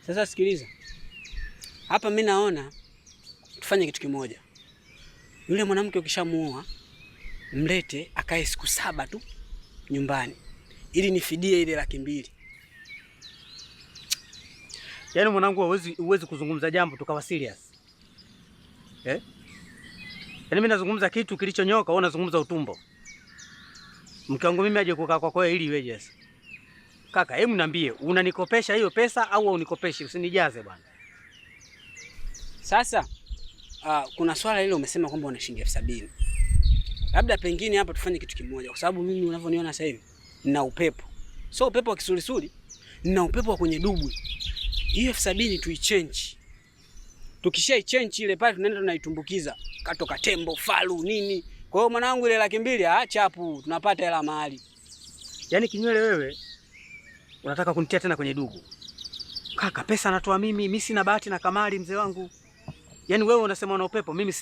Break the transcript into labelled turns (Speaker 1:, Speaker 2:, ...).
Speaker 1: Sasa sikiliza. Hapa mimi naona tufanye kitu kimoja. Yule mwanamke ukishamuoa mlete akae siku 7 tu nyumbani ili nifidie ile 200,000.
Speaker 2: Yaani mwanangu, huwezi kuzungumza jambo tukawa serious. Eh? Yaani mimi nazungumza kitu kilichonyoka, wewe unazungumza utumbo. Mke wangu mimi aje kukaa kwako ili iweje sasa? Kaka, hebu niambie, unanikopesha hiyo pesa au haunikopeshi? Usinijaze bwana.
Speaker 1: Sasa kuna swala hilo umesema kwamba una shilingi 70,000. Labda pengine hapa tufanye kitu kimoja kwa sababu mimi unavyoniona sasa hivi nina upepo. So upepo wa kisulisuli, nina upepo wa kwenye dubwi. Hiyo 70,000 tuichange. Tukishaichange ile pale tunaenda tunaitumbukiza katoka tembo, faru, nini. Kwa hiyo mwanangu ile 200,000 chapu tunapata hela mahali.
Speaker 2: Yaani kinywele wewe unataka kunitia tena kwenye dugu. Kaka, pesa natoa mimi, mimi sina bahati na kamari mzee wangu. Yaani wewe unasema una upepo, mimi